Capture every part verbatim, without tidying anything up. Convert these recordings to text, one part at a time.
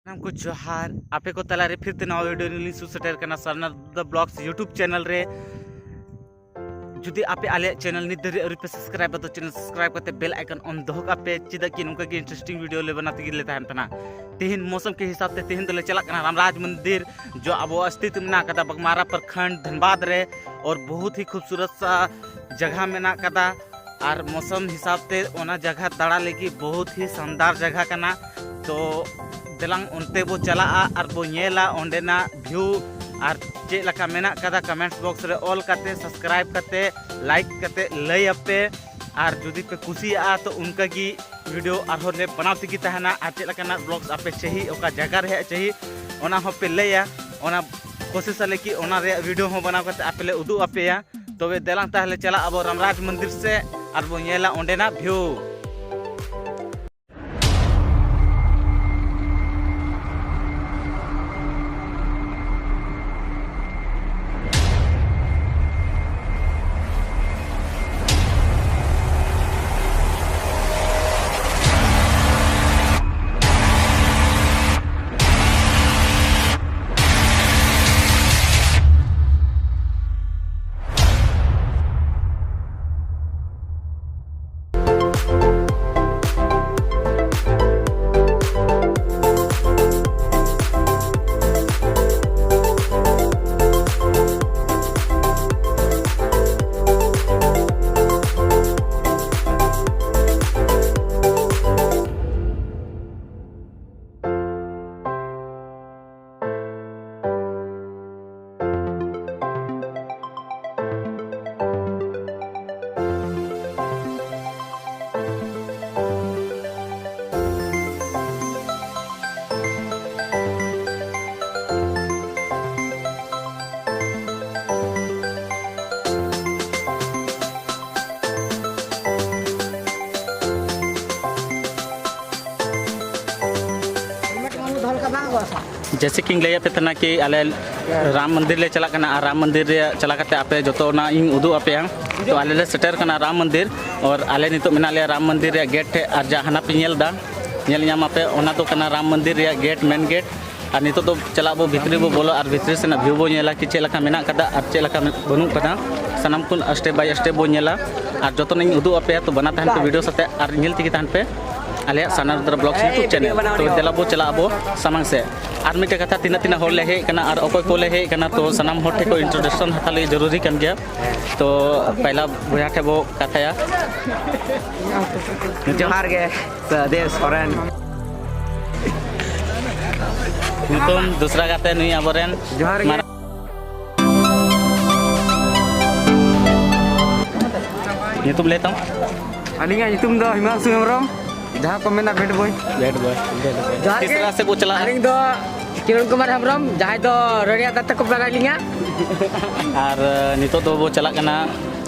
ᱥᱟᱱᱟᱢ ᱠᱚ ᱡᱚᱦᱟᱨ᱾ ᱟᱯᱮ ᱠᱚ ᱛᱟᱞᱟᱨᱮ ᱯᱷᱤᱨ ᱛᱮ ᱱᱟᱣᱟ ᱵᱷᱤᱰᱤᱭᱳ ᱨᱮᱞᱤᱧ ᱥᱩᱨ ᱥᱮᱴᱮᱨ ᱠᱟᱱᱟ ᱥᱟᱨᱱᱟ ᱫᱟ ᱵᱞᱚᱜᱥ YouTube ᱪᱮᱱᱮᱞ ᱨᱮ᱾ ᱡᱩᱫᱤ ᱟᱯᱮ ᱟᱞᱮᱭᱟᱜ ᱪᱮᱱᱮᱞ ᱱᱤᱛ ᱫᱷᱟᱹᱨᱤᱡ ᱟᱹᱣᱨᱤ ᱯᱮ ᱥᱟᱵᱥᱠᱨᱟᱭᱤᱵᱟ, ᱛᱚ ᱪᱮᱱᱮᱞ ᱥᱟᱵᱥᱠᱨᱟᱭᱤᱵ ᱠᱟᱛᱮ ᱵᱮᱞ ᱟᱭᱠᱚᱱ ᱚᱱ ᱫᱚᱦᱚ ᱠᱟᱜ ᱯᱮ, ᱪᱮᱫᱟᱜ ᱠᱤ ᱱᱚᱝᱠᱟ ᱜᱮ ᱤᱱᱴᱟᱨᱮᱥᱴᱤᱝ ᱵᱷᱤᱰᱤᱭᱳ ᱞᱮ ᱵᱮᱱᱟᱣ ᱛᱮᱜᱮ ᱞᱮ ᱛᱟᱦᱮᱱ ᱠᱟᱱᱟ᱾ ᱛᱮᱦᱮᱧ ᱢᱳᱥᱚᱢ ᱠᱮ ᱦᱤᱥᱟᱵ ᱛᱮ ᱛᱮᱦᱮᱧ ᱫᱚᱞᱮ ᱪᱟᱞᱟᱜ ᱠᱟᱱᱟ ᱨᱟᱢᱨᱟᱡᱽ ᱢᱚᱱᱫᱤᱨ, ᱡᱚ ᱟᱵᱚ ᱥᱛᱷᱤᱛ ᱢᱮᱱᱟᱜ ᱠᱟᱫᱟ ᱵᱟᱜᱽᱢᱟᱨᱟ ᱯᱨᱚᱠᱷᱚᱸᱰ ᱫᱷᱟᱱᱵᱟᱫᱽ ᱨᱮ᱾ ᱚᱨ ᱵᱚᱦᱩᱛ ᱦᱤ ᱠᱷᱩᱵᱥᱩᱨᱚᱛ ᱥᱟ ᱡᱟᱭᱜᱟ ᱢᱮᱱᱟᱜ ᱠᱟᱫᱟ᱾ ᱟᱨ ᱢᱳᱥᱚᱢ ᱦᱤᱥᱟᱵ ᱛᱮ ᱚᱱᱟ ᱡᱟᱭᱜᱟ ᱫᱟᱬᱟ ᱞᱟᱹᱜᱤᱫ ᱵᱚᱦᱩᱛ ᱦᱤ ᱥᱟᱱᱫᱟᱨ ᱡᱟᱭᱜᱟ ᱠᱟᱱᱟ᱾ ᱛᱚ ᱫᱮᱞᱟᱝ ᱚᱱᱛᱮ ᱵᱚ ᱪᱟᱞᱟᱜᱼᱟ ᱟᱨ ᱵᱚ ᱧᱮᱞᱟ ᱚᱸᱰᱮᱱᱟᱜ ᱵᱷᱤᱭᱩ ᱟᱨ ᱪᱮᱫ ᱞᱮᱠᱟ ᱢᱮᱱᱟᱜ ᱠᱟᱫᱟ᱾ ᱠᱚᱢᱮᱱᱴᱥ ᱵᱚᱠᱥ ᱨᱮ ᱚᱞ ᱠᱟᱛᱮ, ᱥᱟᱵᱥᱠᱨᱟᱭᱤᱵ ᱠᱟᱛᱮ, ᱞᱟᱭᱤᱠ ᱠᱟᱛᱮ ᱞᱟᱹᱭ ᱟᱯᱮ᱾ ᱟᱨ ᱡᱩᱫᱤ ᱯᱮ ᱠᱩᱥᱤᱭᱟᱜᱼᱟ ᱛᱚ ᱚᱱᱠᱟ ᱜᱮ ᱵᱷᱤᱰᱤᱭᱳ ᱟᱨᱦᱚᱸ ᱞᱮ ᱵᱮᱱᱟᱣ ᱛᱮᱜᱮ ᱛᱟᱦᱮᱱᱟ᱾ ᱟᱨ ᱪᱮᱫ ᱞᱮᱠᱟᱱᱟᱜ ᱵᱞᱚᱜᱥ ᱟᱯᱮ ᱪᱟᱹᱦᱤ, ᱚᱠᱟ ᱡᱟᱭᱜᱟ ᱨᱮᱭᱟᱜ ᱪᱟᱹᱦᱤ, ᱚᱱᱟ ᱦᱚᱸᱯᱮ ᱞᱟᱹᱭᱟ᱾ ᱚᱱᱟ ᱠᱳᱥᱤᱥ ᱟᱞᱮ ᱠᱤ ᱚᱱᱟ ᱨᱮᱭᱟᱜ ᱵᱷᱤᱰᱤᱭᱳ ᱦᱚᱸ ᱵᱮᱱᱟᱣ ᱠᱟᱛᱮ ᱟᱯᱮ ᱞᱮ ᱩᱫᱩᱜ ᱟᱯᱮᱭᱟ᱾ ᱛᱚᱵᱮ ᱫᱮᱞᱟᱝ ᱛᱟᱦᱞᱮ ᱪᱟᱞᱟᱜ ᱟᱵᱚ ᱨᱟᱢᱨᱟᱡᱽ ᱢᱚᱱᱫᱤᱨ ᱥᱮᱫ ᱟᱨ ᱵᱚ ᱧᱮᱞᱟ ᱚᱸᱰᱮᱱᱟᱜ ᱵᱷᱤᱭᱩ᱾ ᱡᱮᱭᱥᱮ ᱠᱤᱧ ᱞᱟᱹᱭᱟᱫ ᱯᱮ ᱛᱟᱦᱮᱱᱟ ᱠᱤ ᱟᱞᱮ ᱨᱟᱢ ᱢᱚᱱᱫᱤᱨ ᱞᱮ ᱪᱟᱞᱟᱜ ᱠᱟᱱᱟ, ᱟᱨ ᱨᱟᱢ ᱢᱚᱱᱫᱤᱨ ᱨᱮ ᱪᱟᱞᱟᱣ ᱠᱟᱛᱮ ᱟᱯᱮ ᱡᱚᱛᱚ ᱚᱱᱟ ᱤᱧ ᱩᱫᱩᱜ ᱟᱯᱮᱭᱟ᱾ ᱛᱚ ᱟᱞᱮ ᱞᱮ ᱥᱮᱴᱮᱨ ᱠᱟᱱᱟ ᱨᱟᱢ ᱢᱚᱱᱫᱤᱨ, ᱟᱨ ᱟᱞᱮ ᱱᱤᱛᱚᱜ ᱢᱮᱱᱟᱜ ᱞᱮᱭᱟ ᱨᱟᱢ ᱢᱚᱱᱫᱤᱨ ᱨᱮᱭᱟᱜ ᱜᱮᱴ ᱴᱷᱮᱡ᱾ ᱟᱨ ᱡᱟᱦᱟᱸ ᱦᱟᱱᱟ ᱯᱮ ᱧᱮᱞ ᱮᱫᱟ, ᱧᱮᱞ ᱧᱟᱢ ᱟᱯᱮ, ᱚᱱᱟ ᱫᱚ ᱠᱟᱱᱟ ᱨᱟᱢ ᱢᱚᱱᱫᱤᱨ ᱨᱮᱭᱟᱜ ᱜᱮᱴ, ᱢᱮᱱ ᱜᱮᱴ᱾ ᱟᱨ ᱱᱤᱛᱚᱜ ᱫᱚ ᱪᱟᱞᱟᱜ ᱵᱚ ᱵᱷᱤᱛᱨᱤ ᱵᱚ ᱵᱚᱞᱚ ᱟᱨ ᱵᱷᱤᱛᱨᱤ ᱥᱮᱱᱟᱜ ᱵᱷᱤᱭᱩ ᱵᱚ ᱧᱮᱞᱟ ᱠᱤ ᱪᱮᱫ ᱞᱮᱠᱟ ᱢᱮᱱᱟᱜ ᱠᱟᱫᱟ ᱟᱨ ᱪᱮᱫ ᱞᱮᱠᱟ ᱵᱟᱹᱱᱩᱜ ᱠᱟᱫᱟ᱾ ᱥᱟᱱᱟᱢ ᱠᱷᱚᱱ ᱥᱴᱮᱯ ᱵᱟᱭ ᱥᱴᱮᱯ ᱵᱚ ᱧᱮᱞᱟ ᱟᱨ ᱡᱚᱛᱚᱱᱟᱜ ᱤᱧ ᱩᱫᱩᱜ ᱟᱯᱮᱭᱟ᱾ ᱛᱚ ᱵᱟᱱᱟ ᱛᱟᱦᱮᱱ ᱯᱮ ᱵᱷᱤᱰᱤᱭᱳ ᱥᱟᱛᱮ ᱟᱨ ᱧᱮᱞ ᱛᱮᱜᱮ ᱛᱟᱦᱮᱱ ᱯᱮ ᱟᱞᱮᱭᱟᱜ ᱥᱟᱱᱟ ᱨᱩᱫᱨᱟ ᱵᱞᱚᱜᱥ ᱭᱩᱴᱩᱵᱽ ᱪᱮᱱᱮᱞ᱾ ᱛᱚ ᱫᱮᱞᱟ ᱵᱚ ᱪᱟᱞᱟᱜ ᱟᱵᱚ ᱥᱟᱢᱟᱝ ᱥᱮᱫ᱾ ᱟᱨ ᱢᱤᱫᱴᱮᱡ ᱠᱟᱛᱷᱟ, ᱛᱤᱱᱟᱹᱜ ᱛᱤᱱᱟᱹᱜ ᱦᱚᱲ ᱞᱮ ᱦᱮᱡ ᱠᱟᱱᱟ ᱟᱨ ᱚᱠᱚᱭ ᱠᱚ ᱞᱮ ᱦᱮᱡ ᱠᱟᱱᱟ, ᱛᱚ ᱥᱟᱱᱟᱢ ᱦᱚᱲ ᱴᱷᱮᱱ ᱠᱷᱚᱱ ᱤᱱᱴᱨᱳᱰᱟᱠᱥᱚᱱ ᱦᱟᱛᱟᱣ ᱞᱟᱹᱜᱤᱫ ᱡᱚᱨᱩᱨᱤ ᱠᱟᱱ ᱜᱮᱭᱟ᱾ ᱛᱚ ᱯᱟᱭᱞᱟ ᱵᱚᱭᱦᱟ ᱴᱷᱮᱱ ᱵᱚ ᱠᱟᱛᱷᱟᱭᱟ᱾ ᱡᱚᱦᱟᱨ ᱜᱮ᱾ ᱥᱚᱦᱫᱮᱣ ᱥᱚᱨᱮᱱ᱾ ᱧᱩᱛᱩᱢ ᱫᱚᱥᱨᱟ ᱜᱟᱛᱮ ᱱᱩᱭ ᱟᱵᱚᱨᱮᱱ ᱡᱚᱦᱟᱨ ᱜᱮ᱾ ᱢᱟᱨᱟᱝ ᱧᱩᱛᱩᱢ ᱞᱟᱹᱭ ᱛᱟᱢ? ᱟᱹᱞᱤᱧᱟᱜ ᱧᱩᱛᱩᱢ ᱫᱚ ᱦᱤᱢᱟᱝᱥᱩ ᱦᱮᱢᱵᱨᱚᱢ, ᱡᱟᱦᱟᱸ ᱠᱚ ᱢᱮᱱᱟ ᱵᱮᱰ ᱵᱚᱭ᱾ ᱵᱮᱰ ᱵᱚᱭ, ᱵᱮᱰ ᱵᱚᱭ᱾ ᱡᱚᱦᱟᱨ ᱜᱮ᱾ ᱛᱤᱥᱨᱟ ᱥᱮᱫ ᱵᱚ ᱪᱟᱞᱟᱜᱼᱟ? ᱟᱹᱞᱤᱧ ᱫᱚ ᱠᱤᱨᱚᱱ ᱠᱩᱢᱟᱨ ᱦᱮᱢᱵᱨᱚᱢ, ᱡᱟᱦᱟᱸᱭ ᱫᱚ ᱨᱟᱹᱲᱤᱭᱟ ᱫᱟᱛᱟ ᱠᱚ ᱵᱟᱲᱟᱭ ᱞᱤᱧᱟ᱾ ᱟᱨ ᱱᱤᱛᱚᱜ ᱫᱚᱵᱚ ᱪᱟᱞᱟᱜ ᱠᱟᱱᱟ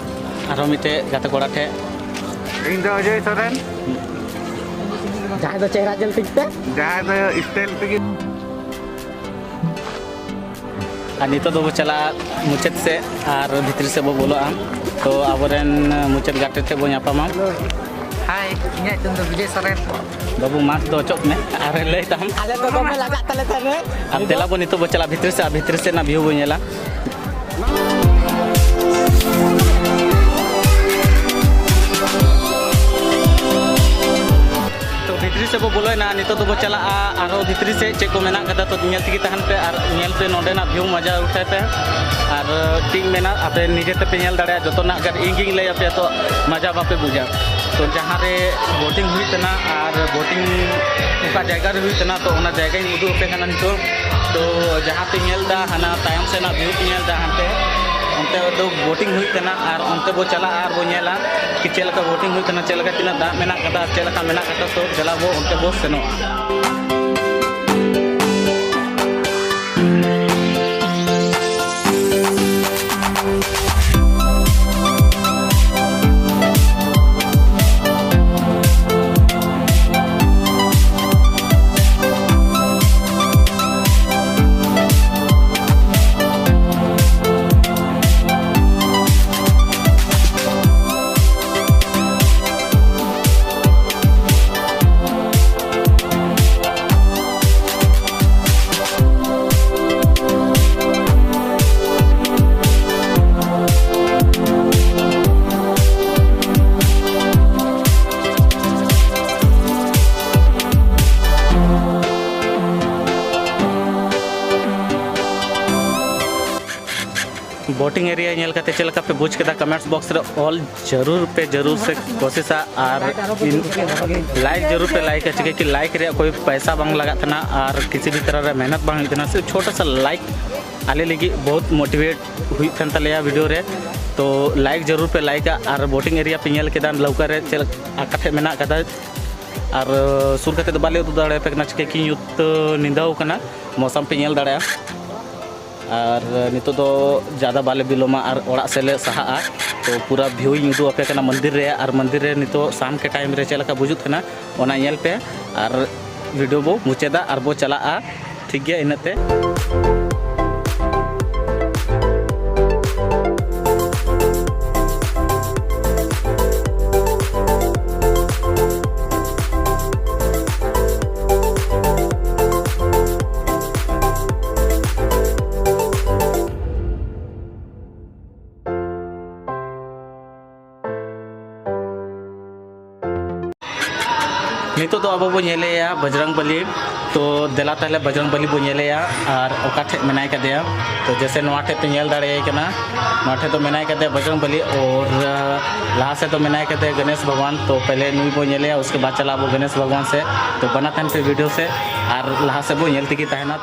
ᱟᱨᱦᱚᱸ ᱢᱤᱫᱴᱮᱡ ᱜᱟᱛᱮ ᱠᱚᱲᱟ ᱴᱷᱮᱡ᱾ ᱤᱧ ᱫᱚ ᱚᱡᱚᱭ ᱥᱚᱨᱮᱱ᱾ ᱡᱟᱦᱟᱸᱭ ᱫᱚ ᱪᱮᱦᱨᱟ ᱧᱮᱞ ᱛᱮᱜᱮ ᱛᱮ᱾ ᱡᱟᱦᱟᱸᱭ ᱫᱚ ᱥᱴᱟᱭᱤᱞ ᱛᱮᱜᱮ᱾ ᱟᱨ ᱱᱤᱛᱚᱜ ᱫᱚᱵᱚ ᱪᱟᱞᱟᱜᱼᱟ ᱢᱩᱪᱟᱹᱫ ᱥᱮᱫ ᱟᱨ ᱵᱷᱤᱛᱨᱤ ᱥᱮᱫ ᱵᱚ ᱵᱚᱞᱚᱜᱼᱟ᱾ ᱛᱚ ᱟᱵᱚᱨᱮᱱ ᱢᱩᱪᱟᱹᱫ ᱜᱟᱛᱮ ᱴᱷᱮᱡ ᱵᱚ ᱧᱟᱯᱟᱢᱟ᱾ ᱦᱟᱭ, ᱤᱧᱟᱹᱜ ᱧᱩᱛᱩᱢ ᱫᱚ ᱵᱤᱡᱚᱭ ᱥᱚᱨᱮᱱ᱾ ᱵᱟᱹᱵᱩ ᱢᱟᱥᱠ ᱫᱚ ᱚᱪᱚᱜ ᱢᱮ ᱟᱨ ᱞᱟᱹᱭ ᱛᱟᱢ᱾ ᱟᱞᱮ ᱫᱚ ᱫᱚᱢᱮ ᱞᱟᱡᱟᱜ ᱛᱟᱞᱮ ᱛᱟᱦᱮᱸ᱾ ᱟᱨ ᱫᱮᱞᱟ ᱵᱚ ᱱᱤᱛᱚᱜ ᱵᱚ ᱪᱟᱞᱟᱜᱼᱟ ᱵᱷᱤᱛᱨᱤ ᱥᱮᱫ, ᱟᱨ ᱵᱷᱤᱛᱨᱤ ᱥᱮᱫ ᱨᱮᱱᱟᱜ ᱵᱷᱤᱭᱩ ᱵᱚ ᱧᱮᱞᱟ᱾ ᱛᱚ ᱵᱷᱤᱛᱨᱤ ᱥᱮᱫ ᱵᱚ ᱵᱚᱞᱚᱭᱮᱱᱟ, ᱱᱤᱛᱚᱜ ᱫᱚᱵᱚ ᱪᱟᱞᱟᱜᱼᱟ ᱟᱨᱦᱚᱸ ᱵᱷᱤᱛᱨᱤ ᱥᱮᱫ ᱪᱮᱫ ᱠᱚ ᱢᱮᱱᱟᱜ ᱠᱟᱫᱟ᱾ ᱛᱚ ᱧᱮᱞ ᱛᱮᱜᱮ ᱛᱟᱦᱮᱱ ᱯᱮ ᱟᱨ ᱧᱮᱞ ᱯᱮ ᱱᱚᱸᱰᱮᱱᱟᱜ ᱵᱷᱤᱭᱩ ᱢᱚᱡᱟ ᱩᱴᱷᱟᱹᱭ ᱯᱮ᱾ ᱟᱨ ᱪᱮᱫ ᱤᱧ ᱢᱮᱱᱟ, ᱟᱯᱮ ᱱᱤᱡᱮ ᱛᱮᱯᱮ ᱧᱮᱞ ᱫᱟᱲᱮᱭᱟᱜᱼᱟ ᱡᱚᱛᱚᱱᱟᱜ ᱜᱮ, ᱤᱧ ᱜᱤᱧ ᱞᱟᱹᱭ ᱟᱯᱮᱭᱟ, ᱛᱚ ᱢᱚᱡᱟ ᱵᱟᱯᱮ ᱵᱩᱡᱟ᱾ ᱛᱚ ᱡᱟᱦᱟᱸ ᱨᱮ ᱵᱳᱴᱤᱝ ᱦᱩᱭᱩᱜ ᱠᱟᱱᱟ ᱟᱨ ᱵᱳᱴᱤᱝ ᱚᱠᱟ ᱡᱟᱭᱜᱟ ᱨᱮ ᱦᱩᱭᱩᱜ ᱠᱟᱱᱟ, ᱛᱚ ᱚᱱᱟ ᱡᱟᱭᱜᱟᱧ ᱩᱫᱩᱜ ᱟᱯᱮ ᱠᱟᱱᱟ ᱱᱤᱛᱚᱜ᱾ ᱛᱚ ᱡᱟᱦᱟᱸ ᱯᱮ ᱧᱮᱞ ᱮᱫᱟ ᱦᱟᱱᱟ ᱛᱟᱭᱚᱢ ᱥᱮᱱᱟᱜ ᱵᱷᱤᱭᱩ ᱯᱮ ᱧᱮᱞ ᱮᱫᱟ ᱦᱟᱱᱛᱮ, ᱚᱱᱛᱮ ᱫᱚ ᱵᱳᱴᱤᱝ ᱦᱩᱭᱩᱜ ᱠᱟᱱᱟ ᱟᱨ ᱚᱱᱛᱮ ᱵᱚ ᱪᱟᱞᱟᱜᱼᱟ ᱟᱨ ᱵᱚ ᱧᱮᱞᱟ ᱠᱤ ᱪᱮᱫ ᱞᱮᱠᱟ ᱵᱳᱴᱤᱝ ᱦᱩᱭᱩᱜ ᱠᱟᱱᱟ, ᱪᱮᱫ ᱞᱮᱠᱟ ᱛᱤᱱᱟᱹᱜ ᱫᱟᱜ ᱢᱮᱱᱟᱜ ᱠᱟᱫᱟ, ᱪᱮᱫ ᱞᱮᱠᱟ ᱢᱮᱱᱟᱜ ᱠᱟᱫᱟ᱾ ᱛᱚ ᱫᱮᱞᱟ ᱵᱚ ᱚᱱᱛᱮ ᱵᱚ ᱥᱮᱱᱚᱜᱼᱟ᱾ ᱵᱳᱴᱤᱝ ᱮᱨᱤᱭᱟ ᱧᱮᱞ ᱠᱟᱛᱮ ᱪᱮᱫ ᱞᱮᱠᱟ ᱯᱮ ᱵᱩᱡᱽ ᱠᱮᱫᱟ? ᱠᱚᱢᱮᱱᱴᱥ ᱵᱚᱠᱥ ᱨᱮ ᱚᱞ ᱡᱟᱹᱨᱩᱲ ᱯᱮ, ᱡᱟᱹᱨᱩᱲ ᱥᱮ ᱠᱳᱥᱤᱥᱟ, ᱟᱨ ᱞᱟᱭᱤᱠ ᱡᱟᱹᱨᱩᱲ ᱯᱮ ᱞᱟᱭᱤᱠᱟ, ᱪᱤᱠᱟᱹ ᱠᱤ ᱞᱟᱭᱤᱠ ᱨᱮᱭᱟᱜ ᱠᱳᱭ ᱯᱚᱭᱥᱟ ᱵᱟᱝ ᱞᱟᱜᱟᱜ ᱠᱟᱱᱟ ᱟᱨ ᱠᱤᱥᱤ ᱵᱷᱤ ᱛᱚᱨᱟ ᱨᱮ ᱢᱮᱦᱱᱚᱛ ᱵᱟᱝ ᱦᱩᱭᱩᱜ ᱠᱟᱱᱟ, ᱥᱤᱨᱯ ᱪᱷᱳᱴᱟ ᱥᱟ ᱞᱟᱭᱤᱠ ᱟᱞᱮ ᱞᱟᱹᱜᱤᱫ ᱵᱚᱦᱩᱛ ᱢᱳᱴᱤᱵᱷᱮᱴ ᱦᱩᱭᱩᱜ ᱠᱟᱱ ᱛᱟᱞᱮᱭᱟ ᱵᱷᱤᱰᱤᱭᱳ ᱨᱮ᱾ ᱛᱚ ᱞᱟᱭᱤᱠ ᱡᱟᱹᱨᱩᱲ ᱯᱮ ᱞᱟᱭᱤᱠᱟ᱾ ᱟᱨ ᱵᱳᱴᱤᱝ ᱮᱨᱤᱭᱟ ᱯᱮ ᱧᱮᱞ ᱠᱮᱫᱟ ᱞᱟᱹᱣᱠᱟ ᱨᱮ ᱪᱮᱫ ᱞᱮᱠᱟ ᱴᱷᱮᱡ ᱢᱮᱱᱟᱜ ᱠᱟᱫᱟ, ᱟᱨ ᱥᱩᱨ ᱠᱟᱛᱮ ᱫᱚ ᱵᱟᱞᱮ ᱩᱫᱩᱜ ᱫᱟᱲᱮᱭᱟᱯᱮ ᱠᱟᱱᱟ, ᱪᱤᱠᱟᱹ ᱠᱤ ᱧᱩᱛ ᱧᱤᱫᱟᱹᱣ ᱠᱟᱱᱟ, ᱢᱳᱥᱟᱢ ᱯᱮ ᱧᱮᱞ ᱫᱟᱲᱮᱭᱟᱜᱼᱟ᱾ ᱟᱨ ᱱᱤᱛᱚᱜ ᱫᱚ ᱡᱟᱫᱟ ᱵᱟᱞᱮ ᱵᱤᱞᱚᱢᱟ ᱟᱨ ᱚᱲᱟᱜ ᱥᱮᱫ ᱞᱮ ᱥᱟᱦᱟᱜᱼᱟ᱾ ᱛᱚ ᱯᱩᱨᱟ ᱵᱷᱤᱭᱩᱧ ᱩᱫᱩᱜ ᱟᱯᱮ ᱠᱟᱱᱟ ᱢᱚᱱᱫᱤᱨ ᱨᱮ, ᱟᱨ ᱢᱚᱱᱫᱤᱨ ᱨᱮ ᱱᱤᱛᱚᱜ ᱥᱟᱢ ᱠᱮ ᱴᱟᱭᱤᱢ ᱨᱮ ᱪᱮᱫ ᱞᱮᱠᱟ ᱵᱩᱡᱩᱜ ᱠᱟᱱᱟ ᱚᱱᱟ ᱧᱮᱞ ᱯᱮ, ᱟᱨ ᱵᱷᱤᱰᱤᱭᱳ ᱵᱚ ᱢᱩᱪᱟᱹᱫᱟ ᱟᱨ ᱵᱚ ᱪᱟᱞᱟᱜᱼᱟ᱾ ᱴᱷᱤᱠ ᱜᱮᱭᱟ, ᱤᱱᱟᱹᱜ ᱛᱮ᱾ ᱱᱤᱛᱚᱜ ᱫᱚ ᱟᱵᱚ ᱵᱚ ᱧᱮᱞᱮᱭᱟ ᱵᱚᱡᱽᱨᱚᱝ ᱵᱟᱞᱤ᱾ ᱛᱚ ᱫᱮᱞᱟ ᱛᱟᱦᱞᱮ ᱵᱚᱡᱽᱨᱚᱝ ᱵᱟᱞᱤ ᱵᱚ ᱧᱮᱞᱮᱭᱟ ᱟᱨ ᱚᱠᱟ ᱴᱷᱮᱡ ᱢᱮᱱᱟᱭ ᱠᱟᱫᱮᱭᱟ᱾ ᱛᱚ ᱡᱮᱥᱮ ᱱᱚᱣᱟ ᱴᱷᱮᱡ ᱯᱮ ᱧᱮᱞ ᱫᱟᱲᱮᱭᱟᱭ ᱠᱟᱱᱟ, ᱱᱚᱣᱟ ᱴᱷᱮᱡ ᱫᱚ ᱢᱮᱱᱟᱭ ᱠᱟᱫᱮᱭᱟ ᱵᱚᱡᱽᱨᱚᱝ ᱵᱟᱞᱤ, ᱟᱨ ᱞᱟᱦᱟ ᱥᱮᱫ ᱫᱚ ᱢᱮᱱᱟᱭ ᱠᱟᱫᱮᱭᱟ ᱜᱚᱱᱮᱥ ᱵᱷᱟᱜᱽᱣᱟᱱ᱾ ᱛᱚ ᱯᱮᱦᱞᱮ ᱱᱩᱭ ᱵᱚ ᱧᱮᱞᱮᱭᱟ, ᱩᱥᱠᱮ ᱵᱟᱫ ᱪᱟᱞᱟᱜ ᱟᱵᱚ ᱜᱚᱱᱮᱥ ᱵᱷᱟᱜᱽᱣᱟᱱ ᱥᱮ᱾ ᱛᱚ ᱵᱟᱱᱟ ᱛᱟᱦᱮᱱ ᱯᱮ ᱵᱷᱤᱰᱤᱭᱳ ᱥᱮ ᱟᱨ ᱞᱟᱦᱟ ᱥᱮᱫ ᱵᱚ ᱧᱮᱞ ᱛᱮᱜᱮ ᱛᱟᱦᱮᱱᱟ᱾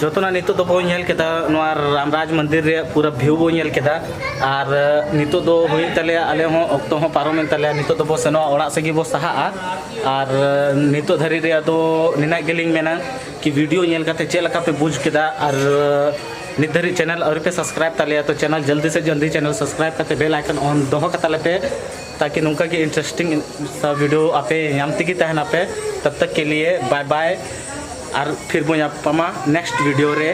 ᱡᱚᱛᱚᱱᱟᱜ ᱱᱤᱛᱚᱜ ᱫᱚᱵᱚ ᱧᱮᱞ ᱠᱮᱫᱟ, ᱱᱚᱣᱟ ᱨᱟᱢᱨᱟᱡᱽ ᱢᱚᱱᱫᱤᱨ ᱨᱮᱭᱟᱜ ᱯᱩᱨᱟᱹ view ᱵᱚ ᱧᱮᱞ ᱠᱮᱫᱟ᱾ ᱟᱨ ᱱᱤᱛᱚᱜ ᱫᱚ ᱦᱩᱭᱮᱱ ᱛᱟᱞᱮᱭᱟ, ᱟᱞᱮ ᱦᱚᱸ ᱚᱠᱛᱚ ᱦᱚᱸ ᱯᱟᱨᱚᱢᱮᱱ ᱛᱟᱞᱮᱭᱟ᱾ ᱱᱤᱛᱚᱜ ᱫᱚᱵᱚ ᱥᱮᱱᱚᱜᱼᱟ ᱚᱲᱟᱜ ᱥᱮᱫ ᱜᱮᱵᱚ ᱥᱟᱦᱟᱜᱼᱟ᱾ ᱟᱨ ᱱᱤᱛᱚᱜ ᱫᱷᱟᱹᱨᱤᱡ ᱨᱮᱭᱟᱜ ᱫᱚ ᱱᱤᱱᱟᱹᱜ ᱜᱮᱞᱤᱧ ᱢᱮᱱᱟ ᱠᱤ video ᱧᱮᱞ ᱠᱟᱛᱮ ᱪᱮᱫ ᱞᱮᱠᱟ ᱯᱮ ᱵᱩᱡᱽ ᱠᱮᱫᱟ᱾ ᱟᱨ ᱱᱤᱛ ᱫᱷᱟᱹᱨᱤᱡ channel ᱟᱹᱣᱨᱤ ᱯᱮ subscribe ᱛᱟᱞᱮᱭᱟ, ᱛᱚ channel ᱡᱚᱞᱫᱤ ᱥᱮ ᱡᱚᱞᱫᱤ channel subscribe ᱠᱟᱛᱮ bell icon on ᱫᱚᱦᱚ ᱠᱟᱛᱟ ᱞᱮᱯᱮ, ᱛᱟᱠᱤ ᱱᱚᱝᱠᱟ ᱜᱮ interesting ᱥᱟ video ᱟᱯᱮ ᱧᱟᱢ ᱛᱮᱜᱮ ᱛᱟᱦᱮᱱᱟᱯᱮ᱾ ᱛᱚᱵ ᱛᱚᱠ ᱠᱮ ᱞᱤᱭᱮ bye bye, ᱟᱨ ᱯᱷᱤᱨ ᱵᱚ ᱧᱟᱯᱟᱢᱟ next video ᱨᱮ᱾